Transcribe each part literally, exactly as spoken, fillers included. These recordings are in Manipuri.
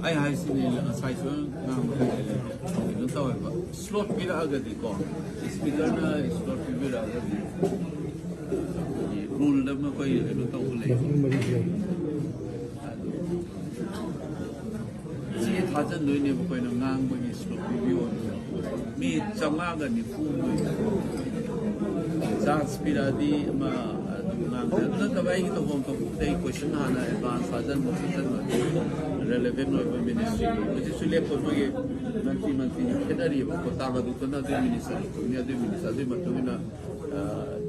ꯑꯩ ꯍꯥꯏꯁꯤꯅꯤ, ꯉꯁꯥꯏꯁꯨ ꯉꯥꯡꯕ ꯀꯩꯅꯣ ꯇꯧꯋꯦꯕ, ꯁ꯭ꯂꯣꯠ ꯄꯤꯔꯛꯑꯒꯗꯤꯀꯣ, ꯁ꯭ꯄꯤꯀꯔꯅ ꯁ꯭ꯂꯣꯠ ꯄꯤꯕꯤꯔꯛꯑꯒꯗꯤ ꯔꯨꯜꯗ ꯑꯃ ꯑꯩꯈꯣꯏ ꯀꯩꯅꯣ ꯇꯧꯕ ꯂꯩ꯫ ꯑꯗꯨ ꯆꯦ ꯊꯥꯖꯟꯗꯣꯏꯅꯦꯕ ꯑꯩꯈꯣꯏꯅ ꯉꯥꯡꯕꯒꯤ ꯁ꯭ꯂꯣꯠ ꯄꯤꯕꯤꯌꯣ꯫ ꯃꯤ ꯆꯥꯝꯃꯉꯥꯒ ꯅꯤꯐꯨ ꯆꯥꯟꯁ ꯄꯤꯔꯛꯑꯗꯤ ꯑꯃ ꯑꯗꯨꯝ ꯉꯥꯡꯕ ꯌꯥꯏ꯫ ꯑꯗꯨ ꯅꯠꯇꯕ ꯑꯩꯒꯤ ꯇꯧꯐꯝ ꯊꯣꯛꯄꯗ ꯑꯩ ꯀꯣꯏꯁꯟ ꯍꯥꯟꯅ ꯑꯦꯗꯚꯥꯟꯁ ꯊꯥꯖꯟꯕ ꯈꯣꯠꯆꯟꯕ, ꯔꯦꯂꯦꯚꯦꯟ ꯑꯣꯏꯕ ꯃꯤꯅꯤꯁꯇ꯭ꯔꯤꯒꯤ ꯍꯧꯖꯤꯛꯁꯨ ꯂꯦꯞꯄ ꯃꯣꯏꯒꯤ ꯃꯟꯇ꯭ꯔꯤ ꯃꯟꯇ꯭ꯔꯤ ꯈꯦꯠꯅꯔꯤꯕꯀꯣ꯫ ꯇꯥꯡ ꯑꯗꯨꯗꯅ ꯑꯗꯨꯒꯤ ꯃꯤꯅꯤꯁꯇꯔ ꯊꯣꯛꯅꯤ, ꯑꯗꯨꯒꯤ ꯃꯤꯅꯤꯁꯇꯔ ꯑꯗꯨꯒꯤ ꯃꯇꯨꯡ ꯏꯟꯅ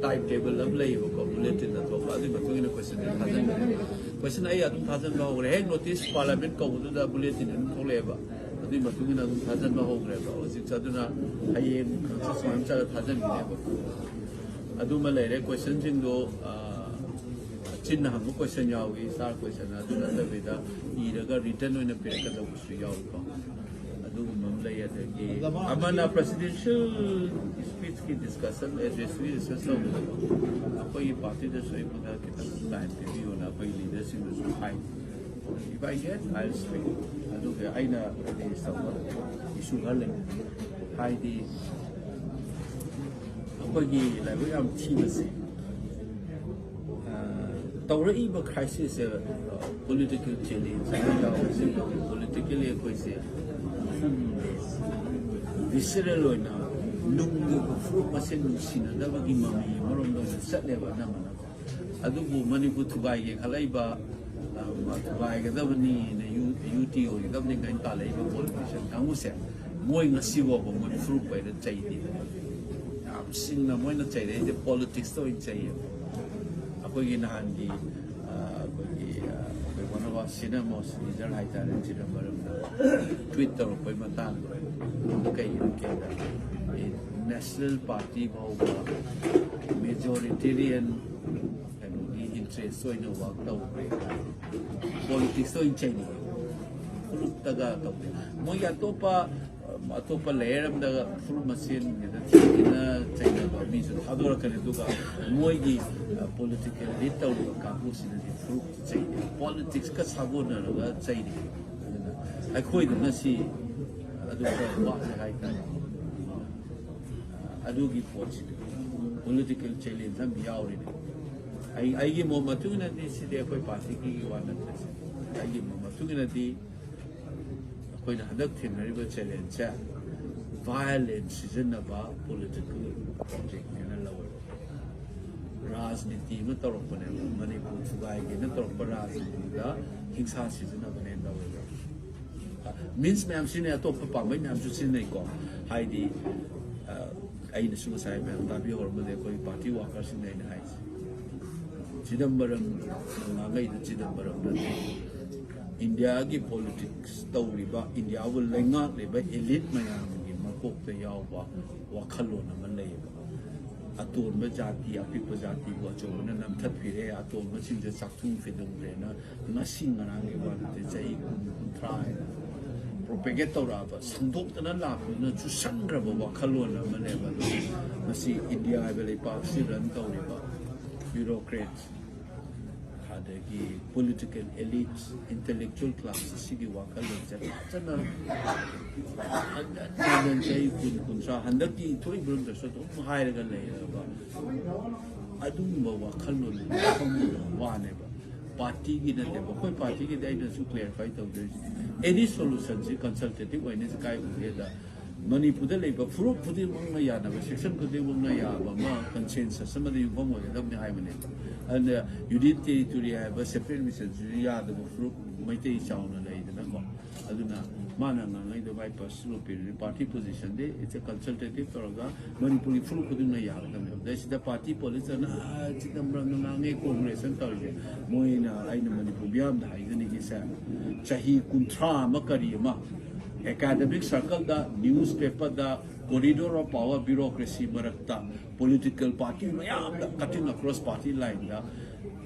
ꯇꯥꯏꯝ ꯇꯦꯕꯜ ꯑꯃ ꯂꯩꯌꯦꯕꯀꯣ, ꯕꯨꯂꯦꯇꯤꯟꯗ ꯊꯣꯛꯄ, ꯑꯗꯨꯒꯤ ꯃꯇꯨꯡ ꯏꯟꯅ ꯀꯣꯏꯁꯟꯁꯦ ꯊꯥꯖꯟꯒꯅꯤ꯫ ꯀꯣꯏꯁꯟ ꯑꯩ ꯑꯗꯨꯝ ꯊꯥꯖꯟꯕ ꯍꯧꯈ꯭ꯔꯦ꯫ ꯍꯦꯛ ꯅꯣꯇꯤꯁ ꯄꯥꯔꯂꯤꯌꯥꯃꯦꯟ ꯀꯧꯕꯗꯨꯗ ꯕꯨꯂꯦꯇꯤꯟ ꯑꯗꯨꯝ ꯊꯣꯛꯂꯛꯑꯦꯕ꯫ ꯑꯗꯨꯒꯤ ꯃꯇꯨꯡ ꯏꯟꯅ ꯑꯗꯨꯝ ꯊꯥꯖꯟꯕ ꯍꯧꯈ꯭ꯔꯦꯕ꯫ ꯍꯧꯖꯤꯛꯁꯦ ꯑꯗꯨꯅ ꯍꯌꯦꯡ ꯍꯪꯆꯤꯠ ꯁꯨꯃꯥꯏꯅ ꯆꯠꯂ ꯊꯥꯖꯟꯈꯤꯅꯦꯕ꯫ ꯑꯗꯨꯃ ꯂꯩꯔꯦ꯫ ꯀꯣꯏꯁꯟꯁꯤꯡꯗꯣ, ꯑ, ꯆꯤꯟꯅ ꯍꯪꯕ ꯀꯣꯏꯁꯟ ꯌꯥꯎꯏ, ꯁ꯭ꯇꯥꯔ ꯀꯣꯏꯁꯟ꯫ ꯑꯗꯨ ꯅꯠꯇꯕꯤꯗ ꯏꯔꯒ ꯔꯤꯇꯟ ꯑꯣꯏꯅ ꯄꯤꯔꯛꯀꯗꯧꯕꯁꯨ ꯌꯥꯎꯏꯀꯣ꯫ ꯑꯗꯨꯒꯨꯝꯕ ꯑꯃ ꯂꯩ꯫ ꯑꯗꯒꯤ ꯑꯃꯅ ꯄ꯭ꯔꯦꯁꯤꯗꯦꯟꯁꯤꯌꯦꯜ ꯁ꯭ꯄꯤꯆꯀꯤ ꯗꯤꯁꯀꯁꯟ, ꯑꯦꯗ꯭ꯔꯦꯁꯇꯨꯒꯤ ꯗꯤꯁꯀꯁ ꯇꯧꯕꯗꯀꯣ, ꯑꯩꯈꯣꯏꯒꯤ ꯄꯥꯔꯇꯤꯗꯁꯨ ꯑꯩꯉꯣꯟꯗ ꯈꯤꯇꯪ ꯇꯥꯏꯝ ꯄꯤꯕꯤꯌꯣꯅ ꯑꯩꯈꯣꯏ ꯂꯤꯗꯔꯁꯤꯡꯗꯁꯨ ꯍꯥꯏ꯫ If I get, I'll speak. ꯑꯗꯨꯒ ꯑꯩꯅ ꯔꯦꯖ ꯇꯧꯕ ꯏꯁꯨ ꯈꯔ ꯂꯩ꯫ ꯍꯥꯏꯗꯤ, ꯑꯩꯈꯣꯏꯒꯤ ꯂꯥꯏꯕꯛ ꯌꯥꯝ ꯊꯤꯕꯁꯦ, ꯑ, ꯇꯧꯔꯛꯏꯕ ꯀ꯭ꯔꯥꯏꯁꯤꯁꯁꯦ, ꯑ, ꯄꯣꯂꯤꯇꯤꯀꯦꯜ ꯆꯦꯂꯦꯟꯖ ꯑꯃ ꯌꯥꯎꯕꯁꯦ, ꯄꯣꯂꯤꯇꯤꯀꯦꯜꯂꯤ ꯑꯩꯈꯣꯏꯁꯦ ꯚꯤꯁꯔꯦꯜ ꯑꯣꯏꯅ ꯅꯨꯡꯒꯤ ꯐꯨꯔꯨꯞ ꯃꯁꯦꯟ ꯅꯨꯡꯁꯤꯅꯗꯕꯒꯤ ꯃꯃꯤ ꯑꯃꯔꯣꯝꯗ ꯑꯣꯏꯅ ꯆꯠꯂꯦꯕ ꯑꯅꯝꯕꯅ꯫ ꯑꯗꯨꯕꯨ ꯃꯅꯤꯄꯨꯔ ꯊꯨꯒꯥꯏꯒꯦ ꯈꯜꯂꯛꯏꯕ, ꯑ, ꯊꯨꯒꯥꯏꯒꯗꯕꯅꯤꯅ ꯌꯨ-, ꯌꯨ ꯇꯤ ꯑꯣꯏꯒꯗꯕꯅꯤ ꯀꯥꯏꯅ ꯇꯥꯜꯂꯛꯏꯕ ꯄꯣꯂꯤꯇꯤꯁꯤꯌꯥꯟ ꯀꯥꯡꯕꯨꯁꯦ, ꯃꯣꯏ ꯉꯁꯤꯐꯥꯎꯕ ꯃꯣꯏ ꯐꯨꯔꯨꯞ ꯑꯣꯏꯅ ꯆꯩꯗꯦ꯫ ꯌꯥꯝ ꯁꯤꯡꯅ ꯃꯣꯏꯅ ꯆꯩꯔꯛꯏꯁꯦ ꯄꯣꯂꯤꯇꯤꯛꯁꯇ ꯑꯣꯏꯅ ꯆꯩꯌꯦꯕ꯫ ꯑꯩꯈꯣꯏꯒꯤ ꯅꯍꯥꯟꯒꯤ, ꯑ, ꯑꯩꯈꯣꯏꯒꯤ, ꯑ, ꯑꯩꯈꯣꯏ one of our senior most leader ꯍꯥꯏꯇꯥꯔꯦ, ꯆꯤꯗꯝꯕꯔꯝꯅ ꯇ꯭ꯋꯤꯠ ꯇꯧꯔꯛꯄꯩ ꯃꯇꯥꯡꯗꯣ, ꯀꯩꯒꯤꯅꯣ ꯍꯥꯏꯕꯗ, ꯅꯦꯁꯅꯦꯜ ꯄꯥꯔꯇꯤ ꯐꯥꯎꯕ ꯃꯦꯖꯣꯔꯤꯇꯦꯔꯤꯌꯟ ꯀꯩꯅꯣꯒꯤ ꯏꯟꯇꯔꯦꯁ ꯑꯣꯏꯅ ꯋꯥꯛ ꯇꯧꯈ꯭ꯔꯦ꯫ ꯄꯣꯂꯤꯇꯤꯛꯁꯇ ꯑꯣꯏꯅ ꯆꯩꯅꯩ, ꯐꯨꯔꯨꯞꯇꯒ ꯇꯧꯗꯦ꯫ ꯃꯣꯏꯒꯤ ꯑꯇꯣꯞꯄ, ꯑꯇꯣꯞꯄ ꯂꯦꯌꯔ ꯑꯃꯗ ꯐꯨꯔꯨꯞ ꯃꯁꯦꯟꯒꯤꯗ ꯊꯤꯅ ꯆꯩꯅꯕ ꯃꯤꯁꯨ ꯊꯥꯗꯣꯔꯛꯀꯅꯤ, ꯑꯗꯨꯒ ꯃꯣꯏꯒꯤ, ꯑ, ꯄꯣꯂꯤꯇꯤꯀꯦꯜ ꯂꯤꯗ ꯇꯧꯔꯤꯕ ꯀꯥꯡꯕꯨꯁꯤꯅꯗꯤ ꯐꯨꯔꯨꯞ ꯆꯩꯅꯩ, ꯄꯣꯂꯤꯇꯤꯛꯁꯀ ꯁꯥꯒꯣꯟꯅꯔꯒ ꯆꯩꯅꯩ꯫ ꯑꯗꯨꯅ ꯑꯩꯈꯣꯏꯗꯅ ꯁꯤ ꯑꯗꯨ ꯈꯔ ꯋꯥꯠꯂꯦ ꯍꯥꯏꯇꯥꯔꯦ꯫ ꯑꯗꯨꯒꯤ ꯄꯣꯠꯁꯤꯗꯤ ꯄꯣꯂꯤꯇꯤꯀꯦꯜ ꯆꯦꯂꯦꯟꯖ ꯑꯃ ꯌꯥꯎꯔꯤꯅꯦ꯫ ꯑꯩ ꯑꯩꯒꯤ ꯃꯣꯠ ꯃꯇꯨꯡ ꯏꯟꯅꯗꯤ ꯁꯤꯗꯤ ꯑꯩꯈꯣꯏ ꯄꯥꯔꯇꯤꯒꯤ ꯋꯥ ꯅꯠꯇ꯭ꯔꯦ꯫ ꯑꯩꯒꯤ ꯃꯣꯠ ꯃꯇꯨꯡ ꯏꯟꯅꯗꯤ ꯑꯩꯈꯣꯏꯅ ꯍꯟꯗꯛ ꯊꯦꯡꯅꯔꯤꯕ ꯆꯦꯂꯦꯟꯖꯁꯦ ꯚꯥꯏꯑꯣꯂꯦꯟꯁ ꯁꯤꯖꯤꯟꯅꯕ ꯄꯣꯂꯤꯇꯤꯀꯦꯜ ꯄ꯭ꯔꯣꯖꯦꯛꯅꯦꯅ ꯂꯧꯋꯦꯕ꯫ ꯔꯥꯖꯅꯤꯇꯤ ꯑꯃ ꯇꯧꯔꯛꯄꯅꯦꯕ꯫ ꯃꯅꯤꯄꯨꯔ ꯊꯨꯒꯥꯏꯒꯦꯅ ꯇꯧꯔꯛꯄ ꯔꯥꯖꯅꯤꯇꯤꯗ ꯍꯤꯡꯁꯥ ꯁꯤꯖꯤꯟꯅꯕꯅꯦꯅ ꯂꯧꯋꯦꯕ꯫ ꯃꯤꯟꯁ ꯃꯌꯥꯝ ꯁꯤꯖꯤꯟꯅꯩ, ꯑꯇꯣꯞꯄ ꯄꯥꯝꯕꯩ ꯃꯌꯥꯝꯁꯨ ꯁꯤꯖꯤꯟꯅꯩꯀꯣ꯫ ꯍꯥꯏꯗꯤ, ꯑ, ꯑꯩꯅꯁꯨ ꯉꯁꯥꯏ ꯃꯌꯥꯝ ꯇꯥꯕꯤꯍꯧꯔꯝꯕꯗꯤ ꯑꯩꯈꯣꯏ ꯄꯥꯔꯇꯤ ꯋꯥꯔꯀꯔꯁꯤꯡꯅ ꯑꯩꯅ ꯍꯥꯏꯁꯦ, ꯆꯤꯗꯝꯕꯔꯝ ꯉꯥꯡꯉꯩꯗꯨ ꯆꯤꯗꯝꯕꯔꯝ ꯅꯠꯇꯦ꯫ ꯏꯟꯗꯤꯌꯥꯒꯤ ꯄꯣꯂꯤꯇꯤꯛꯁ ꯇꯧꯔꯤꯕ, ꯏꯟꯗꯤꯌꯥꯕꯨ ꯂꯩꯉꯥꯛꯂꯤꯕ ꯏꯂꯤꯠ ꯃꯌꯥꯝꯒꯤ ꯃꯀꯣꯛꯇ ꯌꯥꯎꯕ ꯋꯥꯈꯜꯂꯣꯟ ꯑꯃ ꯂꯩꯌꯦꯕ꯫ ꯑꯇꯣꯟꯕ ꯖꯥꯇꯤ, ꯑꯄꯤꯛꯄ ꯖꯥꯇꯤꯕꯨ ꯑꯆꯧꯕꯅ ꯅꯝꯊꯠꯄꯤꯔꯦ, ꯑꯇꯣꯟꯕꯁꯤꯡꯁꯦ ꯆꯥꯛꯊꯨꯡ ꯐꯤꯗꯨꯡꯈ꯭ꯔꯦꯅ ꯉꯁꯤ ꯉꯔꯥꯡꯒꯤ ꯋꯥ ꯅꯠꯇꯦ, ꯆꯍꯤ ꯀꯨꯟ, ꯀꯨꯟꯊ꯭ꯔꯥ ꯍꯥꯏꯅ ꯄ꯭ꯔꯣꯄꯦꯒꯦꯠ ꯇꯧꯔꯛꯑꯕ, ꯁꯟꯗꯣꯛꯇꯅ ꯂꯥꯛꯄꯗꯨꯅ ꯆꯨꯁꯟꯈ꯭ꯔꯕ ꯋꯥꯈꯜꯂꯣꯟ ꯑꯃꯅꯦꯕ꯫ ꯑꯗꯨ ꯉꯁꯤ ꯏꯟꯗꯤꯌꯥ ꯍꯥꯏꯕ ꯂꯩꯄꯥꯛꯁꯤ ꯔꯟ ꯇꯧꯔꯤꯕ ꯕ꯭ꯌꯨꯔꯣꯀ꯭ꯔꯦꯠ, ꯑꯗꯒꯤ ꯄꯣꯂꯤꯇꯤꯀꯦꯜ ꯑꯦꯂꯤꯠ, ꯏꯟꯇꯦꯂꯦꯛꯆꯨꯋꯦꯜ ꯀ꯭ꯂꯥꯁ ꯑꯁꯤꯒꯤ ꯋꯥꯈꯜꯂꯣꯟꯁꯦ ꯐꯖꯅ ꯍꯟꯖꯟ ꯍꯟꯖꯟ ꯆꯍꯤ ꯀꯨꯟ, ꯀꯨꯟꯊ꯭ꯔꯥ, ꯍꯟꯗꯛꯀꯤ ꯊꯣꯛꯏꯕ ꯃꯅꯨꯡꯗꯁꯨ ꯑꯗꯨꯝ ꯍꯥꯏꯔꯒ ꯂꯩꯔꯕ ꯑꯗꯨꯒꯨꯝꯕ ꯋꯥꯈꯜꯂꯣꯟ ꯋꯥꯅꯦꯕ꯫ ꯄꯥꯔꯇꯤꯒꯤ ꯅꯠꯇꯦꯕ꯫ ꯑꯩꯈꯣꯏ ꯄꯥꯔꯇꯤꯒꯤꯗꯤ ꯑꯩꯅꯁꯨ ꯀ꯭ꯂꯦꯔꯤꯐꯥꯏ ꯇꯧꯗꯣꯏꯁꯦ, ꯑꯦꯅꯤ ꯁꯣꯂꯨꯁꯟꯁꯤ ꯀꯟꯁꯜꯇꯦꯇꯤꯚ ꯑꯣꯏꯅ ꯀꯥꯏ ꯎꯒꯦꯗ, ꯃꯅꯤꯄꯨꯔꯗ ꯂꯩꯕ ꯐꯨꯔꯨꯞ ꯈꯨꯗꯤꯡꯃꯛꯅ ꯌꯥꯅꯕ, ꯁꯦꯛꯁꯟ ꯈꯨꯗꯤꯡꯃꯛꯅ ꯌꯥꯕ ꯑꯃ, ꯀꯟꯁꯦꯟꯁꯁ ꯑꯃꯗ ꯌꯨꯝꯐꯝ ꯑꯣꯏꯒꯗꯕꯅꯤ ꯍꯥꯏꯕꯅꯦꯕ꯫ ꯑꯗꯨꯅ ꯌꯨꯅꯤꯌꯟ ꯇꯦꯔꯤꯇꯣꯔꯤ ꯍꯥꯏꯕ ꯁꯦꯄꯔꯦꯠ ꯑꯦꯗꯃꯤꯅꯤꯁꯇ꯭ꯔꯦꯁꯟꯁꯨ ꯌꯥꯗꯕ ꯐꯨꯔꯨꯞ ꯃꯩꯇꯩ ꯆꯥꯎꯅ ꯂꯩꯗꯅꯀꯣ꯫ ꯑꯗꯨꯅ ꯃꯥꯅ ꯉꯥꯡꯉꯩꯗꯣ my personal opinion, ꯄꯥꯔꯇꯤ ꯄꯣꯖꯤꯁꯟꯗꯤ it's a consultative ꯇꯧꯔꯒ ꯃꯅꯤꯄꯨꯔꯒꯤ ꯐꯨꯔꯨꯞ ꯈꯨꯗꯤꯡꯅ ꯌꯥꯒꯗꯕꯅꯦꯕ꯫ ꯑꯗꯩ ꯁꯤꯗ ꯄꯥꯔꯇꯤ ꯄꯣꯂꯤꯇꯤꯛꯁ ꯑꯅ, "ꯑꯥ, ꯆꯤꯗꯝꯕꯔꯝꯅ ꯉꯥꯡꯉꯦ, ꯀꯣꯡꯒ꯭ꯔꯦꯁꯅ ꯇꯧꯔꯤꯁꯦ", ꯃꯣꯏꯅ, ꯑꯩꯅ ꯃꯅꯤꯄꯨꯔ ꯃꯤꯌꯥꯝꯗ ꯍꯥꯏꯖꯅꯤꯡꯉꯤꯁꯦ, ꯆꯍꯤ ꯀꯨꯟꯊ꯭ꯔꯥ ꯑꯃ ꯀꯔꯤ ꯑꯃ ꯑꯦꯀꯥꯗꯃꯤꯛ ꯁꯔꯀꯜꯗ, ꯅ꯭ꯌꯨꯁ ꯄꯦꯄꯔꯗ, corridor of power bureaucracy ꯃꯔꯛꯇ ꯄꯣꯂꯤꯇꯤꯀꯦꯜ ꯄꯥꯔꯇꯤ ꯃꯌꯥꯝꯗ cutting across party line ꯗ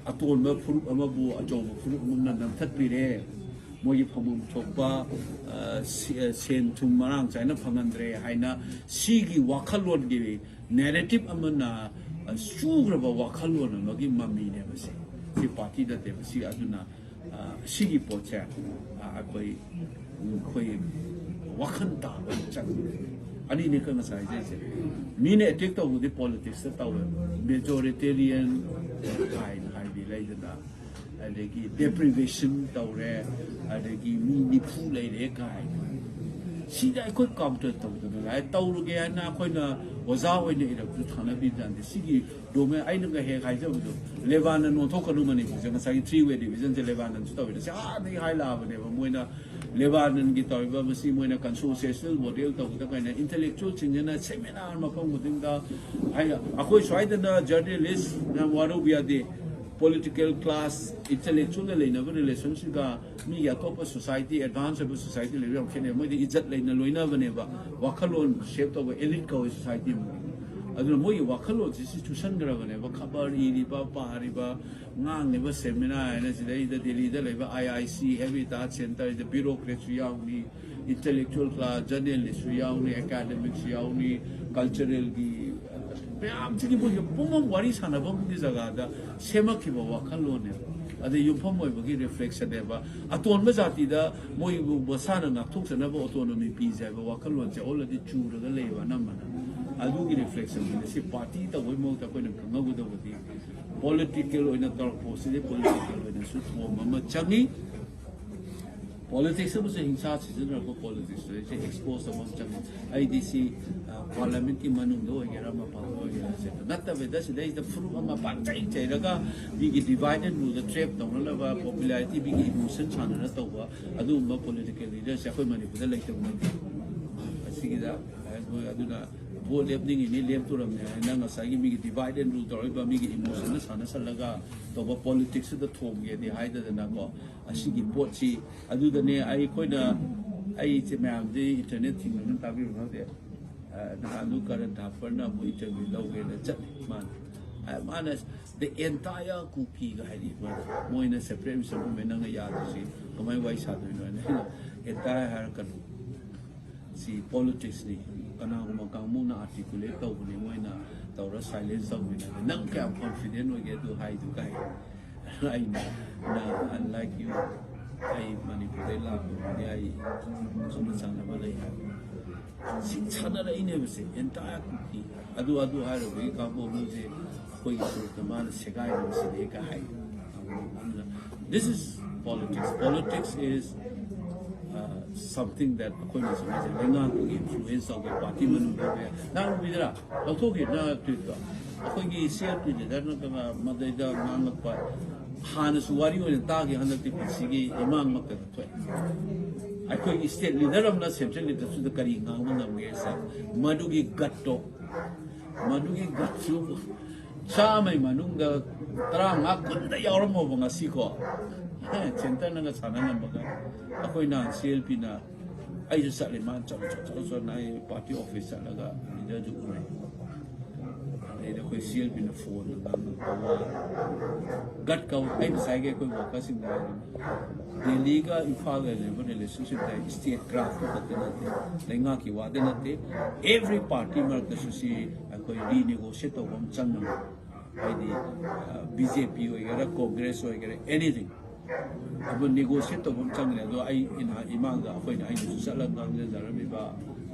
ꯑꯇꯣꯟꯕ ꯐꯨꯔꯨꯞ ꯑꯃꯕꯨ ꯑꯆꯧꯕ ꯐꯨꯔꯨꯞ ꯑꯃꯅ ꯅꯝꯊꯠꯄꯤꯔꯦ, ꯃꯣꯏꯒꯤ ꯐꯪꯐꯝ ꯊꯣꯛꯄ, ꯑ, ꯁꯤ-, ꯑ, ꯁꯦꯟ ꯊꯨꯝ ꯃꯔꯥꯡ ꯆꯥꯏꯅ ꯐꯪꯍꯟꯗ꯭ꯔꯦ ꯍꯥꯏꯅ ꯁꯤꯒꯤ ꯋꯥꯈꯜꯂꯣꯟꯒꯤ ꯅꯦꯔꯦꯇꯤꯚ ꯑꯃꯅ, ꯑ, ꯆꯨꯈ꯭ꯔꯕ ꯋꯥꯈꯜꯂꯣꯟ ꯑꯃꯒꯤ ꯃꯃꯤꯅꯦꯕ ꯁꯤ꯫ ꯁꯤ ꯄꯥꯔꯇꯤ ꯅꯠꯇꯦꯕ꯫ ꯁꯤ ꯑꯗꯨꯅ ꯁꯤꯒꯤ ꯄꯣꯠꯁꯦ ꯑꯩꯈꯣꯏ ꯑꯩꯈꯣꯏ ꯋꯥꯈꯜ ꯇꯥꯕ ꯑꯃ ꯆꯪꯉꯤ꯫ ꯑꯅꯤꯅꯦ ꯈꯔ ꯉꯁꯥꯏ ꯍꯥꯏꯖꯩꯁꯦ꯫ ꯃꯤꯅ ꯑꯦꯇꯦꯛ ꯇꯧꯕꯗꯤ ꯄꯣꯂꯤꯇꯤꯛꯁꯇ ꯇꯧꯋꯦ, ꯃꯦꯖꯣꯔꯤꯇꯦꯔꯤꯌꯟ ꯀꯥꯏꯅ ꯍꯥꯏꯕꯤ ꯂꯩꯗꯅ, ꯑꯗꯒꯤ ꯗꯦꯄ꯭ꯔꯤꯚꯦꯁꯟ ꯇꯧꯔꯦ, ꯑꯗꯒꯤ ꯃꯤ ꯅꯤꯐꯨ ꯂꯩꯔꯦ ꯀꯥꯏꯅ꯫ ꯁꯤꯗ ꯑꯩꯈꯣꯏ ꯀꯥꯎꯟꯇꯔ ꯇꯧꯗꯅ ꯂꯥꯛꯑꯦ꯫ ꯇꯧꯔꯨꯒꯦ ꯍꯥꯏꯅ ꯑꯩꯈꯣꯏꯅ ꯑꯣꯖꯥ ꯑꯣꯏꯅ ꯏꯔꯛꯇꯨ ꯊꯥꯅꯕꯤꯗ꯭ꯔꯗꯤ ꯁꯤꯒꯤ ꯗꯣꯃꯦꯟ ꯑꯩꯅꯒ ꯍꯦꯛ ꯍꯥꯏꯖꯕꯗꯣ, ꯂꯦꯕꯥꯅꯟ ꯑꯣꯟꯊꯣꯛꯀꯅꯨ ꯃꯅꯤꯄꯨꯔꯁꯦ꯫ ꯉꯁꯥꯏꯒꯤ ꯊ꯭ꯔꯤ ꯋꯦ ꯗꯤꯚꯤꯖꯟꯁꯦ ꯂꯦꯕꯥꯅꯟꯁꯨ ꯇꯧꯋꯦꯅ ꯁꯤ ꯍꯥꯟꯅꯗꯒꯤ ꯍꯥꯏ ꯂꯥꯛꯑꯕꯅꯦꯕ꯫ ꯃꯣꯏꯅ ꯂꯦꯕꯥꯅꯟꯒꯤ ꯇꯧꯔꯤꯕ ꯃꯁꯤ ꯃꯣꯏꯅ ꯀꯟꯁꯣꯁꯤꯌꯦꯁꯅꯦꯜ ꯃꯣꯗꯦꯜ ꯇꯧꯕꯗ ꯀꯩꯅ ꯏꯟꯇꯦꯂꯦꯛꯆꯨꯑꯦꯜꯁꯤꯡꯁꯤꯅ ꯁꯦꯃꯤꯅꯥꯔ ꯃꯐꯝ ꯈꯨꯗꯤꯡꯗ ꯍꯥꯏ꯫ ꯑꯩꯈꯣꯏ ꯁ꯭ꯋꯥꯏꯗꯅ ꯖꯔꯅꯦꯂꯤꯁ ꯌꯥꯝ ꯋꯥꯔꯧꯕ ꯌꯥꯗꯦ꯫ ꯄꯣꯂꯤꯇꯤꯀꯦꯜ ꯀ꯭ꯂꯥꯁ ꯏꯟꯇꯦꯂꯦꯛꯆꯨꯑꯦꯜꯗ ꯂꯩꯅꯕ ꯔꯤꯂꯦꯁꯟꯁꯤꯒ ꯃꯤꯒꯤ ꯑꯇꯣꯞꯄ ꯁꯣꯁꯥꯏꯇꯤ, ꯑꯦꯗꯚꯥꯟꯁ ꯑꯣꯏꯕ ꯁꯣꯁꯥꯏꯇꯤ ꯂꯩꯕ ꯌꯥꯝ ꯈꯦꯠꯅꯩ꯫ ꯃꯣꯏꯗꯤ ꯏꯖꯠ ꯂꯩꯅ ꯂꯣꯏꯅꯕꯅꯦꯕ꯫ ꯋꯥꯈꯜꯂꯣꯟ ꯁꯦꯞ ꯇꯧꯕ ꯑꯦꯂꯤꯠ ꯀꯧꯋꯦ ꯁꯣꯁꯥꯏꯇꯤ ꯑꯃꯒꯤ꯫ ꯑꯗꯨꯅ ꯃꯣꯏꯒꯤ ꯋꯥꯈꯜꯂꯣꯟꯁꯤ ꯁꯤ ꯆꯨꯁꯟꯈ꯭ꯔꯕꯅꯦꯕ꯫ ꯈꯕꯔ ꯏꯔꯤꯕ, ꯄꯥꯔꯤꯕ, ꯉꯥꯡꯂꯤꯕ ꯁꯦꯃꯤꯅꯥꯔ ꯍꯥꯏꯅ ꯁꯤꯗꯩꯗ ꯗꯦꯜꯂꯤꯗ ꯂꯩꯕ ꯑꯥꯏ ꯑꯥꯏ ꯁꯤ, ꯍꯦꯕꯤꯇꯥꯠ ꯁꯦꯟꯇꯔꯁꯤꯗ ꯕ꯭ꯌꯨꯔꯣꯀ꯭ꯔꯦꯠꯁꯨ ꯌꯥꯎꯅꯤ, ꯏꯟꯇꯦꯂꯦꯛꯆꯨꯑꯦꯜ ꯀ꯭ꯂꯥꯁ, ꯖꯔꯅꯦꯂꯤꯁꯁꯨ ꯌꯥꯎꯅꯤ, ꯑꯦꯀꯥꯗꯃꯤꯛꯁꯨ ꯌꯥꯎꯅꯤ, ꯀꯜꯆꯔꯦꯜꯒꯤ ꯃꯌꯥꯝꯁꯤꯒꯤ ꯃꯣꯏꯒꯤ ꯄꯨꯝꯅꯃꯛ ꯋꯥꯔꯤ ꯁꯥꯟꯅꯐꯝꯒꯤ ꯖꯒꯥꯗ ꯁꯦꯝꯃꯛꯈꯤꯕ ꯋꯥꯈꯜꯂꯣꯟꯅꯦꯕ꯫ ꯑꯗꯩ ꯌꯨꯝꯐꯝ ꯑꯣꯏꯕꯒꯤ ꯔꯤꯐ꯭ꯂꯦꯛꯁꯟꯅꯦꯕ꯫ ꯑꯇꯣꯟꯕ ꯖꯥꯇꯤꯗ ꯃꯣꯏꯕꯨ ꯃꯁꯥꯅ ꯉꯥꯛꯊꯣꯛꯆꯅꯕ ꯑꯣꯇꯣꯅꯣꯃꯤ ꯄꯤꯖꯦ ꯍꯥꯏꯕ ꯋꯥꯈꯜꯂꯣꯟꯁꯦ ꯑꯣꯜꯔꯦꯗꯤ ꯆꯨꯔꯒ ꯂꯩꯌꯦꯕ ꯑꯅꯝꯕꯅ꯫ ꯑꯗꯨꯒꯤ ꯔꯤꯐ꯭ꯂꯦꯛꯁꯟꯁꯤꯅ ꯁꯤ ꯄꯥꯔꯇꯤ ꯇꯧꯕꯩ ꯃꯍꯨꯠꯇ ꯑꯩꯈꯣꯏꯅ ꯈꯪꯍꯧꯒꯗꯧꯕꯗꯤ ꯄꯣꯂꯤꯇꯤꯀꯦꯜ ꯑꯣꯏꯅ ꯇꯧꯔꯛꯄꯁꯤꯗꯤ ꯄꯣꯂꯤꯇꯤꯀꯦꯜ ꯑꯣꯏꯅꯁꯨ ꯊꯣꯝ ꯑꯃ ꯆꯪꯉꯤ꯫ ꯄꯣꯂꯤꯇꯤꯛꯁ ꯑꯃꯁꯨ ꯍꯤꯡꯁꯥ ꯁꯤꯖꯤꯟꯅꯔꯛꯄ ꯄꯣꯂꯤꯇꯤꯛꯁ ꯑꯦꯛꯁꯄꯣꯖ ꯑꯃ ꯆꯪꯉꯤ꯫ ꯑꯩꯗꯤ ꯁꯤ ꯄꯥꯔꯂꯤꯌꯥꯃꯦꯟꯠꯀꯤ ꯃꯅꯨꯡꯗ ꯑꯣꯏꯒꯦꯔꯥ ꯃꯄꯥꯟꯗ ꯑꯣꯏꯒꯦꯔꯥ ꯁꯦ ꯅꯠꯇꯕꯤꯗ ꯁꯤꯗꯩꯗ ꯐꯨꯔꯨꯞ ꯑꯃ ꯄꯥꯛꯆꯩ ꯆꯩꯔꯒ ꯃꯤꯒꯤ ꯗꯤꯚꯥꯏꯠ ꯑꯦꯟ ꯔꯨꯜꯗ ꯇ꯭ꯔꯦꯞ ꯇꯧꯅꯅꯕ, ꯄꯣꯄꯨꯂꯥꯔꯤꯇꯤ, ꯃꯤꯒꯤ ꯏꯃꯣꯁꯟ ꯁꯥꯟꯅꯅ ꯇꯧꯕ ꯑꯗꯨꯒꯨꯝꯕ ꯄꯣꯂꯤꯇꯤꯀꯦꯜ ꯂꯤꯗꯔꯁꯦ ꯑꯩꯈꯣꯏ ꯃꯅꯤꯄꯨꯔꯗ ꯂꯩꯇꯕ ꯅꯠꯇꯦ꯫ ꯑꯁꯤꯒꯤꯗ ꯑꯗꯨꯅ ꯚꯣꯠ ꯂꯦꯞꯅꯤꯡꯉꯤꯅꯤ, ꯂꯦꯞꯇꯣꯔꯝꯅꯤ ꯍꯥꯏꯅ ꯉꯁꯥꯏꯒꯤ ꯃꯤꯒꯤ ꯗꯤꯚꯥꯏꯠ ꯑꯦꯟ ꯔꯨꯜ ꯇꯧꯔꯛꯏꯕ ꯃꯤꯒꯤ ꯏꯃꯣꯁꯟꯗ ꯁꯥꯟꯅꯁꯜꯂꯒ ꯇꯧꯕ ꯄꯣꯂꯤꯇꯤꯛꯁꯇꯨꯗ ꯊꯣꯝꯒꯦꯗꯤ ꯍꯥꯏꯗꯗꯅꯀꯣ꯫ ꯑꯁꯤꯒꯤ ꯄꯣꯠꯁꯤ ꯑꯗꯨꯗꯅꯦ ꯑꯩꯈꯣꯏꯅ, ꯑꯩꯁꯦ ꯃꯌꯥꯝꯗꯤ ꯏꯟꯇꯔꯅꯦꯠ ꯊꯤꯡꯕꯅ ꯇꯥꯕꯤꯕ ꯈꯪꯗꯦ꯫ ꯅꯍꯥꯟꯗꯨ ꯀꯔꯟ ꯊꯥꯄꯔꯅ ꯑꯃꯨꯛ ꯏꯟꯇꯔꯚ꯭ꯌꯨ ꯂꯧꯒꯦꯅ ꯆꯠꯂꯤ ꯃꯥꯅ꯫ ꯃꯥꯅ the entire ꯀꯨꯀꯤꯒ ꯍꯥꯏꯔꯤ ꯃꯥꯅ꯫ ꯃꯣꯏꯅ ꯁꯦꯄꯔꯦꯠ ꯔꯤꯖꯟ ꯅꯪꯅ ꯌꯥꯗ꯭ꯔꯤꯁꯤ ꯀꯃꯥꯏꯅ ꯋꯥꯔꯤ ꯁꯥꯗꯣꯏꯅꯣ ꯍꯥꯏꯅ꯫ ꯑꯩꯅ ꯑꯦꯟꯇꯥꯌꯔ ꯍꯥꯏꯔꯛꯀꯅꯨ꯫ ꯁꯤ ꯄꯣꯂꯤꯇꯤꯛꯁꯅꯤ꯫ ꯀꯅꯥꯒꯨꯝꯕ ꯀꯥꯡꯕꯨꯅ ꯑꯥꯔꯇꯤꯀꯨꯂꯦꯠ ꯇꯧꯕꯅꯤ, ꯃꯣꯏꯅ ꯇꯧꯔ ꯁꯥꯏꯂꯦꯟꯁ ꯇꯧꯕꯅꯤ꯫ ꯅꯪ ꯀꯌꯥꯝ ꯀꯣꯟꯐꯤꯗꯦꯟ ꯑꯣꯏꯒꯦ ꯑꯗꯨ ꯍꯥꯏꯗꯨ ꯀꯥꯏ? ꯑꯩꯅ Unlike you, ꯑꯩ ꯃꯅꯤꯄꯨꯔꯗꯩ ꯂꯥꯛꯄꯅꯤ, ꯑꯩ ꯈꯪꯅ ꯆꯥꯟꯅꯕ ꯂꯩ ꯍꯥꯏꯕ꯫ ꯁꯤ ꯁꯥꯟꯅꯔꯛꯏꯅꯦꯕꯁꯦ, entire ꯀꯨꯀꯤ꯫ ꯑꯗꯨ, ꯑꯗꯨ ꯍꯥꯏꯔꯨꯕꯒꯤ ꯀꯥꯡꯕꯨ ꯑꯃꯁꯦ ꯑꯩꯈꯣꯏꯒꯤ ꯁꯔꯨꯛꯇ ꯃꯥꯅ ꯁꯦꯒꯥꯏꯔꯤꯕꯁꯤꯗꯤ ꯍꯦꯛꯇ ꯍꯥꯏ꯫ ꯑꯗꯨꯅ, this is politics. Politics is, uh, something that ꯑꯩꯈꯣꯏꯅ ꯁꯨꯃꯥꯏꯅ ꯂꯩꯉꯥꯛꯄꯒꯤ influence ꯇꯧꯕ, party ꯃꯅꯨꯡꯗ ꯂꯧꯕ ꯌꯥꯏ꯫ ꯅꯪ ꯎꯕꯤꯗ꯭ꯔꯥ? ꯂꯧꯊꯣꯛꯈꯤꯗꯅ tweet ꯇꯣ꯫ ꯑꯩꯈꯣꯏꯒꯤ C L P leader ꯅ ꯀꯅꯥ ꯃꯗꯩꯗ ꯉꯥꯡꯂꯛꯄ, ꯍꯥꯟꯅꯁꯨ ꯋꯥꯔꯤ ꯑꯣꯏꯅ ꯇꯥꯈꯤ, ꯍꯟꯗꯛꯇꯤ ꯄꯨꯟꯁꯤꯒꯤ ꯏꯃꯥꯡꯃꯛꯇ ꯊꯣꯛꯑꯦ꯫ ꯑꯩꯈꯣꯏꯒꯤ state leader ꯑꯃꯅ central leader ꯁꯤꯗ ꯀꯔꯤ ꯉꯥꯡꯕ ꯉꯝꯒꯦ ꯁꯥꯔ? ꯃꯗꯨꯒꯤ gut ꯇꯣ, ꯃꯗꯨꯒꯤ gut ꯁꯨ ꯆꯥꯝꯃꯩ ꯃꯅꯨꯡꯗ ꯇꯔꯥꯃꯉꯥ, ꯀꯨꯟꯗ ꯌꯥꯎꯔꯝꯃꯣꯕ ꯉꯁꯤꯀꯣ꯫ Centre ꯅꯒ ꯁꯥꯟꯅ ꯉꯝꯕꯒ꯫ ꯑꯩꯈꯣꯏ ꯅꯍꯥꯟ C L P ꯅ, ꯑꯩꯁꯨ ꯆꯠꯂꯤ, ꯃꯥꯅ ꯆꯠꯂꯨ, ꯆꯠꯂꯨ, ꯆꯠꯂꯨ, ꯆꯠꯂꯨ, ꯑꯩ party office ꯆꯠꯂꯒ leader ꯁꯨ ꯎꯅꯩ꯫ ꯑꯗꯩꯗꯤ ꯑꯩꯈꯣꯏ C L P ꯅ phone ꯗ ꯉꯥꯡꯉꯛꯄ ꯋꯥ꯫ Gut ꯀꯧ-, ꯑꯩ ꯉꯁꯥꯏꯒꯤ ꯑꯩꯈꯣꯏ worker ꯁꯤꯡꯗ ꯍꯥꯏꯗꯨꯅꯤ꯫ ꯗꯦꯜꯂꯤꯒ ꯏꯝꯐꯥꯜꯒ ꯂꯩꯕ relationship ꯇ state craft ꯈꯛꯇ ꯅꯠꯇꯦ, ꯂꯩꯉꯥꯛꯀꯤ ꯋꯥꯗ ꯅꯠꯇꯦ, every party ꯃꯔꯛꯇꯁꯨ ꯁꯤ ꯑꯩꯈꯣꯏ renegotiate ꯇꯧꯕ ꯑꯃ ꯆꯪꯉꯅꯤ꯫ ꯍꯥꯏꯗꯤ, ꯑ, B J P ꯑꯣꯏꯒꯦꯔꯥ, Congress ꯑꯣꯏꯒꯦꯔꯥ, anything꯫ ꯑꯗꯨ negotiate ꯇꯧꯕ ꯑꯃ ꯆꯪꯉꯦ꯫ ꯑꯗꯣ ꯑꯩ ꯏꯅ-, ꯏꯃꯥꯡꯗ ꯑꯩꯈꯣꯏꯅ, ꯑꯩꯅꯁꯨ ꯆꯠꯂꯒ ꯉꯥꯡꯅꯖꯔꯝꯃꯤꯕ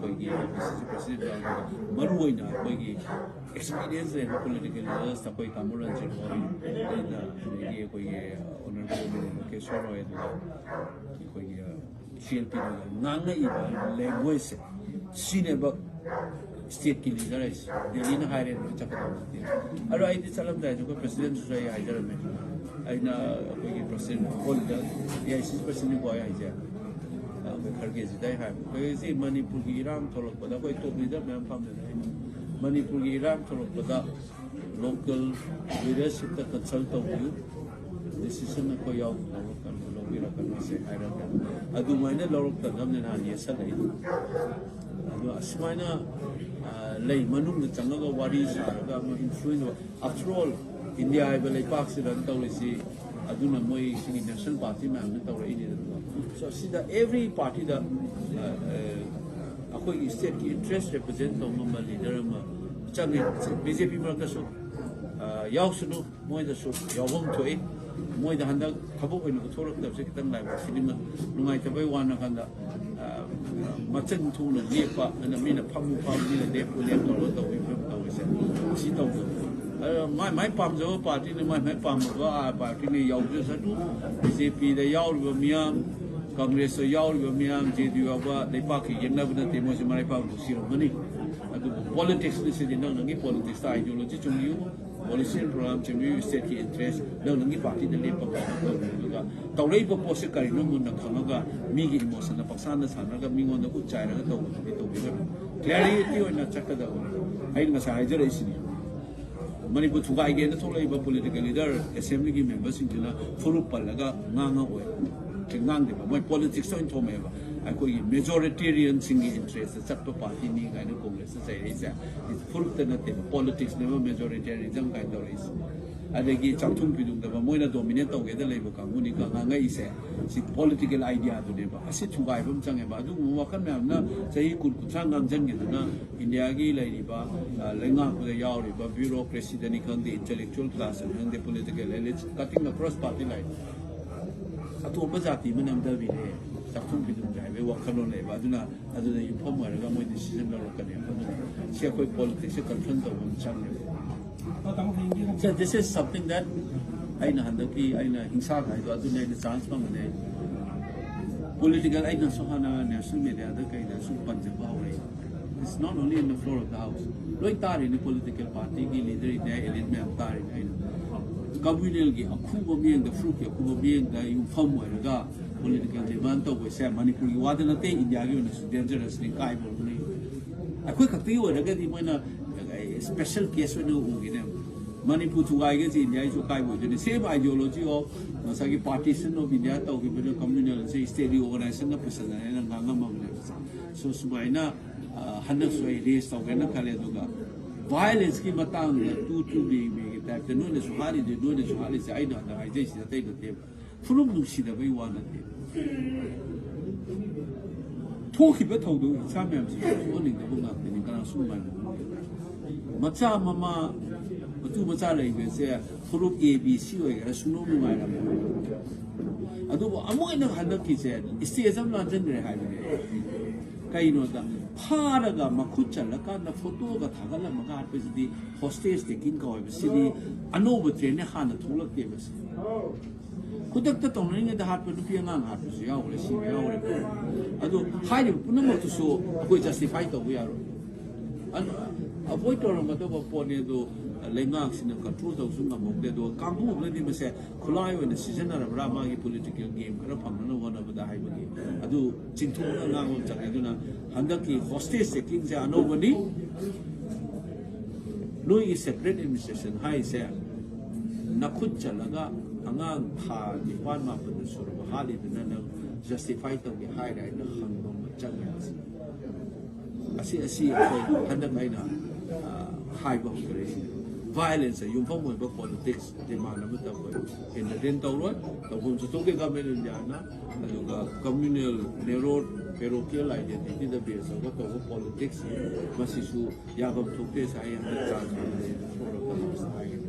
ꯑꯩꯈꯣꯏꯒꯤ A P C C president ꯌꯥꯎꯔꯒ, ꯃꯔꯨ ꯑꯣꯏꯅ ꯑꯩꯈꯣꯏꯒꯤ experience ꯂꯩꯕ political leaders, ꯑꯩꯈꯣꯏ ꯇꯥꯃꯣ ꯔꯟꯖꯤꯠ ꯍꯣꯏ, ꯑꯩꯅ, ꯑꯗꯒꯤ ꯑꯩꯈꯣꯏꯒꯤ honourable M L A ꯂꯣꯀꯦꯁꯣꯔ ꯍꯣꯏ, ꯑꯗꯨꯒ ꯑꯩꯈꯣꯏꯒꯤ, ꯑ, C L P ꯗꯨꯗ ꯉꯥꯡꯉꯛꯏꯕ language ꯁꯦ, ꯁꯤꯅꯦꯕ state ꯀꯤ leader ꯍꯥꯏꯁꯦ꯫ ꯗꯦꯜꯂꯤꯅ ꯍꯥꯏꯔꯦ, ꯂꯣꯏ ꯆꯠꯀꯗꯧꯕ ꯅꯠꯇꯦ꯫ ꯑꯗꯣ ꯑꯩꯗꯤ ꯆꯠꯂꯝꯗꯥꯏꯗ ꯑꯩꯈꯣꯏ president ꯁꯨ ꯑꯩ ꯍꯥꯏꯖꯔꯝꯃꯦ꯫ ꯑꯩꯅ ꯑꯩꯈꯣꯏꯒꯤ president, all leader, A I C C president ꯅꯤꯀꯣ ꯑꯩ ꯍꯥꯏꯁꯦ꯫ ꯑꯩꯈꯣꯏ ꯈꯔꯒꯦꯁꯤꯗ ꯑꯩ ꯍꯥꯏꯕ, ꯑꯩꯈꯣꯏ ꯁꯤ ꯃꯅꯤꯄꯨꯔꯒꯤ ꯏꯔꯥꯡ ꯊꯣꯛꯂꯛꯄꯗ ꯑꯩꯈꯣꯏ top leader ꯃꯌꯥꯝ ꯐꯝꯃꯦꯗꯅ, ꯑꯩꯅ ꯃꯅꯤꯄꯨꯔꯒꯤ ꯏꯔꯥꯡ ꯊꯣꯛꯂꯛꯄꯗ local leadership ꯇ consult ꯇꯧꯕꯤꯌꯨ, decision ꯑꯩꯈꯣꯏ ꯌꯥꯎꯗꯅ ꯂꯧꯔꯛꯀꯅꯨ, ꯂꯧꯕꯤꯔꯛꯀꯅꯨ ꯁꯦ ꯍꯥꯏꯔꯝꯃꯦ꯫ ꯑꯗꯨꯃꯥꯏꯅ ꯂꯧꯔꯛꯇꯅꯕꯅꯦ ꯅꯍꯥꯟ ꯌꯦꯠꯁꯜꯂꯛꯏꯗꯣ꯫ ꯑꯗꯣ ꯑꯁꯨꯃꯥꯏꯅ, ꯑ, ꯂꯩ ꯃꯅꯨꯡꯗ ꯆꯪꯉꯒ ꯋꯥꯔꯤ ꯁꯥꯔꯒ ꯑꯃ influence ꯑꯣꯏ-, after all, India ꯍꯥꯏꯕ ꯂꯩꯄꯥꯛꯁꯤꯗ ꯇꯧꯔꯤꯁꯤ, ꯑꯗꯨꯅ ꯃꯣꯏ ꯁꯤꯒꯤ national party ꯃꯌꯥꯝꯅ ꯇꯧꯔꯛꯏꯅꯤꯗꯅ꯫ So ꯁꯤꯗ every party ꯗ, ꯑ, ꯑ, ꯑꯩꯈꯣꯏꯒꯤ state ꯀꯤ interest represent ꯇꯧꯕ ꯉꯝꯕ leader ꯑꯃ ꯆꯪꯉꯦ꯫ B J P ꯃꯔꯛꯇꯁꯨ, ꯑ, ꯌꯥꯎꯁꯅꯨ, ꯃꯣꯏꯗꯁꯨ ꯌꯥꯎꯐꯝ ꯊꯣꯛꯏ꯫ ꯃꯣꯏꯗ ꯍꯟꯗꯛ ꯊꯕꯛ ꯑꯣꯏꯅ ꯎꯠꯊꯣꯔꯛꯇꯕꯁꯦ ꯈꯤꯇꯪ ꯂꯥꯏꯕꯛ ꯁꯤꯅꯤꯃ ꯅꯨꯡꯉꯥꯏꯇꯕꯩ ꯋꯥꯅ ꯀꯥꯟꯗ, ꯑ, ꯃꯆꯟ ꯊꯣꯛꯅ ꯂꯦꯞꯄ, ꯑꯗꯨꯅ ꯃꯤꯅ ꯐꯝꯃꯨ ꯐꯝ, ꯃꯤꯅ ꯂꯦꯞꯄꯨ ꯂꯦꯞ ꯇꯧꯔꯒ ꯇꯧꯕꯒꯤ ꯐꯤꯕꯝ ꯇꯧꯔꯤꯁꯦ꯫ ꯁꯤ ꯇꯧꯗꯕ꯫ ꯑꯗꯣ ꯃꯥꯏ ꯃꯥꯏ ꯄꯥꯝꯖꯕ ꯄꯥꯔꯇꯤꯅ ꯃꯥꯏ ꯃꯥꯏ ꯄꯥꯝꯖꯕ, ꯑ, ꯄꯥꯔꯇꯤꯅ ꯌꯥꯎꯖꯁꯅꯨ꯫ ꯕꯤ ꯖꯦ ꯄꯤꯗ ꯌꯥꯎꯔꯤꯕ ꯃꯤꯌꯥꯝ, ꯀꯪꯒ꯭ꯔꯦꯁꯇ ꯌꯥꯎꯔꯤꯕ ꯃꯤꯌꯥꯝ, ꯖꯦ ꯗꯤ ꯌꯨ ꯌꯥꯎꯕ ꯂꯩꯄꯥꯛꯀꯤ ꯌꯦꯛꯅꯕ ꯅꯠꯇꯦ, ꯃꯣꯏꯁꯦ ꯃꯔꯩꯄꯥꯛ ꯅꯨꯡꯁꯤꯔꯝꯒꯅꯤ꯫ ꯑꯗꯨꯕꯨ ꯄꯣꯂꯤꯇꯤꯛꯁꯅ ꯁꯤꯗꯤ ꯅꯪ ꯅꯪꯒꯤ ꯄꯣꯂꯤꯇꯤꯛꯁꯇ ꯑꯥꯏꯗꯤꯌꯣꯂꯣꯖꯤ ꯆꯨꯝꯕꯤꯌꯨ, ꯄꯣꯂꯤꯁꯤ ꯑꯦꯟ ꯄ꯭ꯔꯣꯒ꯭ꯔꯥꯝ ꯆꯨꯝꯕꯤꯌꯨ, ꯁ꯭ꯇꯦꯠꯀꯤ ꯏꯟꯇꯔꯦꯁ, ꯅꯪ ꯅꯪꯒꯤ ꯄꯥꯔꯇꯤꯗ ꯂꯦꯞꯄꯒ ꯇꯧꯕꯤꯌꯨ꯫ ꯑꯗꯨꯒ ꯇꯧꯔꯛꯏꯕ ꯄꯣꯠꯁꯦ ꯀꯔꯤꯅꯣ ꯃꯨꯟꯅ ꯈꯪꯉꯒ ꯃꯤꯒꯤ ꯏꯃꯣꯁꯟꯗ ꯄꯪꯁꯥꯟꯗ ꯁꯥꯟꯅꯔꯒ ꯃꯤꯉꯣꯟꯗ ꯎꯠ ꯆꯥꯏꯔꯒ ꯇꯧꯕꯗꯨꯗꯤ ꯇꯧꯕꯤꯒꯅꯨ꯫ ꯀ꯭ꯂꯦꯔꯤꯇꯤ ꯑꯣꯏꯅ ꯆꯠꯀꯗꯕꯅꯤ꯫ ꯑꯩꯅ ꯉꯁꯥꯏ ꯍꯥꯏꯖꯔꯛꯏꯁꯤꯅꯤ꯫ ꯃꯅꯤꯄꯨꯔ ꯊꯨꯒꯥꯏꯒꯦꯅ ꯊꯣꯛꯂꯛꯏꯕ ꯄꯣꯂꯤꯇꯤꯀꯦꯜ ꯂꯤꯗꯔ ꯑꯦꯁꯦꯝꯕ꯭ꯂꯤꯒꯤ ꯃꯦꯝꯕꯔꯁꯤꯡꯁꯤꯅ ꯐꯨꯔꯨꯞ ꯄꯜꯂꯒ ꯉꯥꯡꯉꯛꯑꯣꯏ꯫ ꯁꯤ ꯉꯥꯡꯗꯦꯕ꯫ ꯃꯣꯏ ꯄꯣꯂꯤꯇꯤꯛꯁꯇ ꯑꯣꯏꯅ ꯊꯣꯝꯃꯛꯑꯦꯕ꯫ ꯑꯩꯈꯣꯏꯒꯤ ꯃꯦꯖꯣꯔꯤꯇꯦꯔꯤꯌꯟꯁꯤꯡꯒꯤ ꯏꯟꯇꯔꯦꯁꯇ ꯆꯠꯄ ꯄꯥꯔꯇꯤꯅꯤ ꯀꯥꯏꯅ ꯀꯣꯡꯒ꯭ꯔꯦꯁꯇ ꯆꯩꯔꯛꯏꯁꯦ꯫ ꯐꯨꯔꯨꯞꯇ ꯅꯠꯇꯦꯕ, ꯄꯣꯂꯤꯇꯤꯛꯁꯅꯦꯕ ꯃꯦꯖꯣꯔꯤꯇꯦꯔꯤꯌꯟ ꯀꯥꯏꯅ ꯇꯧꯔꯛꯏꯁꯦ꯫ ꯑꯗꯒꯤ ꯆꯥꯛꯊꯨꯡ ꯐꯤꯗꯨꯡꯗꯕ, ꯃꯣꯏꯅ ꯗꯣꯃꯤꯅꯦꯠ ꯇꯧꯒꯦꯗ ꯂꯩꯕ ꯀꯥꯡꯕꯨꯅꯤꯒ ꯉꯥꯡꯉꯛꯏꯁꯦ꯫ ꯁꯤ ꯄꯣꯂꯤꯇꯤꯀꯦꯜ ꯑꯥꯏꯗꯤꯌꯥꯗꯨꯅꯦꯕ꯫ ꯑꯁꯤ ꯊꯨꯒꯥꯏꯕ ꯑꯃ ꯆꯪꯉꯦꯕ꯫ ꯑꯗꯨꯒꯨꯝꯕ ꯋꯥꯈꯜ ꯃꯌꯥꯝꯅ ꯆꯍꯤ ꯀꯨꯟ, ꯀꯨꯟꯊ꯭ꯔꯥ ꯉꯥꯡꯁꯤꯟꯈꯤꯗꯨꯅ ꯏꯟꯗꯤꯌꯥꯒꯤ ꯂꯩꯔꯤꯕ, ꯑ, ꯂꯩꯉꯥꯛꯄꯗ ꯌꯥꯎꯔꯤꯕ ꯕ꯭ꯌꯨꯔꯣꯀ꯭ꯔꯦꯁꯤꯗꯅꯤ ꯈꯪꯗꯦ, ꯏꯟꯇꯦꯂꯦꯛꯆꯨꯑꯦꯜ ꯀ꯭ꯂꯥꯁꯇꯅꯤ ꯈꯪꯗꯦ, political elite, cutting across party line, ꯑꯇꯣꯞꯄ ꯖꯥꯇꯤ ꯑꯃ ꯅꯝꯊꯕꯤꯔꯦ꯫ ꯆꯥꯛꯊꯨꯡ ꯐꯤꯗꯨꯡꯗ ꯍꯥꯏꯕꯒꯤ ꯋꯥꯈꯜꯂꯣꯟ ꯂꯩꯕ꯫ ꯑꯗꯨꯅ ꯑꯗꯨꯗ ꯌꯨꯝꯐꯝ ꯑꯣꯏꯔꯒ ꯃꯣꯏ ꯗꯤꯁꯤꯖꯟ ꯂꯧꯔꯛꯀꯅꯦꯕ꯫ ꯑꯗꯨꯅ ꯁꯤ ꯑꯩꯈꯣꯏ ꯄꯣꯂꯤꯇꯤꯛꯁꯁꯦ ꯀꯟꯐ꯭ꯔꯟ ꯇꯧꯕ ꯑꯃ ꯆꯪꯉꯦꯕ꯫ So this is something that ꯑꯩꯅ ꯍꯟꯗꯛꯀꯤ ꯑꯩꯅ ꯍꯤꯡꯁꯥ ꯈꯥꯏꯗꯣ ꯑꯗꯨꯅ ꯑꯩꯅ ꯆꯥꯟꯁ ꯐꯪꯒꯅꯤ꯫ ꯄꯣꯂꯤꯇꯤꯀꯦꯜ ꯑꯩꯅꯁꯨ ꯍꯥꯟꯅ ꯅꯦꯁꯅꯦꯜ ꯃꯦꯗꯤꯌꯥꯗ ꯀꯩꯗꯁꯨ ꯄꯟꯖꯕ ꯍꯧꯔꯛꯏ꯫ It's not only in the floor of the house. ꯂꯣꯏ ꯇꯥꯔꯤꯅꯤ, ꯄꯣꯂꯤꯇꯤꯀꯦꯜ ꯄꯥꯔꯇꯤꯒꯤ ꯂꯤꯗꯔ, ꯏꯟꯗꯤꯌꯥ ꯑꯦꯂꯤꯠ ꯃꯌꯥꯝ ꯇꯥꯔꯤꯅꯤ꯫ ꯑꯩꯅ ꯀꯝꯃ꯭ꯌꯨꯅꯦꯜꯒꯤ ꯑꯈꯨꯕ ꯃꯤꯠꯌꯦꯡꯗ, ꯐꯨꯔꯨꯞꯀꯤ ꯑꯈꯨꯕ ꯃꯤꯠꯌꯦꯡꯗ ꯌꯨꯝꯐꯝ ꯑꯣꯏꯔꯒ ꯄꯣꯂꯤꯇꯤꯀꯦꯜ ꯗꯤꯃꯥꯟ ꯇꯧꯕꯁꯦ ꯃꯅꯤꯄꯨꯔꯒꯤ ꯋꯥꯗ ꯅꯠꯇꯦ, ꯏꯟꯗꯤꯌꯥꯒꯤ ꯑꯣꯏꯅꯁꯨ ꯗꯦꯟꯖꯔꯁꯅꯤ, ꯀꯥꯏꯕ ꯑꯣꯏꯔꯒꯅꯤ꯫ ꯑꯩꯈꯣꯏ ꯈꯛꯇꯒꯤ ꯑꯣꯏꯔꯒꯗꯤ ꯃꯣꯏꯅ ꯁ꯭ꯄꯦꯁꯦꯜ ꯀꯦꯁ ꯑꯣꯏꯅ ꯎꯈꯤꯅꯦꯕ꯫ ꯃꯅꯤꯄꯨꯔ ꯊꯨꯒꯥꯏꯒꯁꯤ ꯏꯟꯗꯤꯌꯥꯒꯤꯁꯨ ꯀꯥꯏꯕ ꯑꯣꯏꯗꯣꯏꯅꯤ꯫ ꯁꯦꯝ ꯑꯥꯏꯗꯤꯌꯣꯂꯣꯖꯤ ꯑꯣꯐ ꯉꯁꯥꯏꯒꯤ ꯄꯥꯔꯇꯤꯁꯟ ꯑꯣꯐ ꯏꯟꯗꯤꯌꯥ ꯇꯧꯈꯤꯕꯗ ꯀꯝꯃ꯭ꯌꯨꯅꯦꯜꯁꯦ ꯁ꯭ꯇꯦꯠ ꯔꯤꯑꯣꯔꯒꯅꯥꯏꯖꯦꯁꯟꯅ ꯄꯨꯁꯟꯅꯔꯦꯅ ꯉꯥꯡꯉꯝꯃꯕꯅꯦꯕ꯫ So ꯁꯨꯃꯥꯏꯅ, ꯑ, ꯍꯟꯗꯛꯁꯨ ꯑꯩ ꯔꯦꯁ ꯇꯧꯒꯦꯅ ꯈꯜꯂꯦ꯫ ꯑꯗꯨꯒ ꯚꯥꯏꯑꯣꯂꯦꯟꯁꯀꯤ ꯃꯇꯥꯡꯗ ꯇꯨ ꯇꯨ ꯕꯦ ꯕꯦꯒꯤ ꯇꯥꯏꯞꯇ ꯅꯣꯏꯅꯁꯨ ꯍꯥꯠꯂꯤꯗꯨ, ꯅꯣꯏꯅꯁꯨ ꯍꯥꯠꯂꯤꯁꯦ ꯑꯩꯅ ꯍꯟꯗꯛ ꯍꯥꯏꯖꯩꯁꯤ ꯑꯇꯩ ꯅꯠꯇꯦꯕ꯫ ꯐꯨꯔꯨꯞ ꯅꯨꯡꯁꯤꯗꯕꯩ ꯋꯥ ꯅꯠꯇꯦ꯫ ꯊꯣꯛꯈꯤꯕ ꯊꯧꯗꯣꯛ ꯏꯆꯥ ꯃꯌꯥꯝꯁꯤ ꯊꯣꯛꯍꯟꯅꯤꯡꯗꯕ ꯉꯥꯛꯇꯅꯤ꯫ ꯀꯅꯥꯁꯨ ꯅꯨꯡꯉꯥꯏꯕ ꯄꯣꯛꯇꯦ꯫ ꯃꯆꯥ ꯃꯃꯥ ꯇꯨ ꯃꯆꯥ ꯂꯩꯕꯁꯦ ꯐꯨꯔꯨꯞ ꯑꯦ ꯕꯤ ꯁꯤ ꯑꯣꯏꯒꯦꯔꯥ ꯁꯨꯡꯅꯨꯡ ꯅꯨꯡꯉꯥꯏꯔꯝꯃꯣꯏ꯫ ꯑꯗꯨꯕꯨ ꯑꯃꯨꯛ ꯍꯦꯟꯅ ꯍꯟꯗꯛꯀꯤꯁꯦ ꯏꯁꯇꯦꯖ ꯑꯃ ꯂꯥꯟꯖꯟꯈ꯭ꯔꯦ ꯍꯥꯏꯕꯅꯦ꯫ ꯀꯩꯅꯣꯗ ꯐꯥꯔꯒ ꯃꯈꯨꯠ ꯆꯜꯂꯀꯥꯟꯗ ꯐꯣꯇꯣꯒ ꯊꯥꯒꯠꯂꯝꯃꯒ ꯍꯥꯠꯄꯁꯤꯗꯤ ꯍꯣꯁꯇꯦꯖ ꯇꯦꯀꯤꯡ ꯀꯧꯋꯦꯕ꯫ ꯁꯤꯗꯤ ꯑꯅꯧꯕ ꯇ꯭ꯔꯦꯟꯅꯦ, ꯍꯥꯟꯅ ꯊꯣꯛꯂꯛꯇꯦꯕ ꯁꯤ꯫ ꯈꯨꯗꯛꯇ ꯇꯧꯅꯔꯤꯉꯩꯗ ꯍꯥꯠꯄ ꯅꯨꯄꯤ ꯑꯉꯥꯡ ꯍꯥꯠꯄꯁꯨ ꯌꯥꯎꯈ꯭ꯔꯦ, ꯁꯤꯕ ꯌꯥꯎꯈ꯭ꯔꯦ꯫ ꯑꯗꯣ ꯍꯥꯏꯔꯤꯕ ꯄꯨꯝꯅꯃꯛꯇꯨꯁꯨ ꯑꯩꯈꯣꯏ ꯖꯁꯇꯤꯐꯥꯏ ꯇꯧꯕ ꯌꯥꯔꯣꯏ꯫ ꯑꯗꯨ ꯑꯦꯚꯣꯏꯗ ꯇꯧꯔꯝꯒꯗꯕ ꯄꯣꯠꯅꯦ꯫ ꯑꯗꯣ ꯂꯩꯉꯥꯛꯁꯤꯅ ꯀꯟꯇ꯭ꯔꯣꯜ ꯇꯧꯕꯁꯨ ꯉꯝꯍꯧꯗꯦ꯫ ꯑꯗꯨꯒ ꯀꯥꯡꯕꯨ ꯑꯃꯅꯗꯤ ꯃꯁꯦ ꯈꯨꯠꯂꯥꯏ ꯑꯣꯏꯅ ꯁꯤꯖꯤꯟꯅꯔꯕ꯭ꯔꯥ ꯃꯥꯒꯤ ꯄꯣꯂꯤꯇꯤꯀꯦꯜ ꯒꯦꯝ ꯈꯔ ꯐꯪꯅꯅꯕ ꯍꯣꯠꯅꯕꯗ ꯍꯥꯏꯕꯒꯤ ꯑꯗꯨ ꯆꯤꯡꯊꯣꯛꯅ ꯉꯥꯡꯕ ꯑꯃ ꯆꯪꯉꯦ꯫ ꯑꯗꯨꯅ ꯍꯟꯗꯛꯀꯤ ꯍꯣꯁꯇꯦꯖ ꯇꯦꯀꯤꯡꯁꯦ ꯑꯅꯧꯕꯅꯤ꯫ ꯅꯣꯏꯒꯤ ꯁꯦꯄꯔꯦꯠ ꯑꯦꯗꯃꯤꯅꯤꯁꯇ꯭ꯔꯦꯁꯟ ꯍꯥꯏꯔꯤꯁꯦ ꯅꯈꯨꯠ ꯆꯜꯂꯒ ꯑꯉꯥꯡ ꯊꯥ ꯅꯤꯄꯥꯟ ꯃꯥꯄꯟꯗ ꯁꯨꯔꯕ ꯍꯥꯠꯂꯤꯗꯨꯅ ꯅꯪ ꯖꯁꯇꯤꯐꯥꯏ ꯇꯧꯒꯦ ꯍꯥꯏꯔꯦ ꯍꯥꯏꯅ ꯍꯪꯕ ꯑꯃ ꯆꯪꯉꯦ꯫ ꯑꯁꯤ ꯑꯁꯤ ꯑꯩꯈꯣꯏ ꯍꯟꯗꯛ ꯑꯩꯅ, ꯑ, ꯍꯥꯏꯕ ꯍꯧꯖꯔꯛꯏꯁꯤꯅꯤ꯫ ꯚꯥꯏꯑꯣꯂꯦꯟꯁꯇ ꯌꯨꯝꯐꯝ ꯑꯣꯏꯕ ꯄꯣꯂꯤꯇꯤꯛꯁ ꯗꯤꯃꯥꯟ ꯑꯃꯠꯇ ꯑꯩꯈꯣꯏ ꯑꯦꯟꯇꯔꯇꯦꯟ ꯇꯧꯔꯣꯏ, ꯇꯧꯐꯝꯁꯨ ꯊꯣꯛꯇꯦ꯫ ꯒꯚꯔꯟꯃꯦꯟ ꯑꯣꯐ ꯏꯟꯗꯤꯌꯥꯅ ꯑꯗꯨꯒ ꯀꯝꯃ꯭ꯌꯨꯅꯦꯜ ꯅꯦꯔꯣ ꯄꯦꯔꯣꯀꯤꯌꯦꯜ ꯑꯥꯏꯗꯦꯟꯇꯤꯇꯤꯗ ꯕꯦꯁ ꯇꯧꯔꯒ ꯇꯧꯕ ꯄꯣꯂꯤꯇꯤꯛꯁ ꯃꯁꯤꯁꯨ ꯌꯥꯐꯝ ꯊꯣꯛꯇꯦ꯫ ꯁꯥꯏ ꯍꯟꯗꯛ ꯆꯥꯟꯁ ꯍꯥꯏꯒꯅꯤ꯫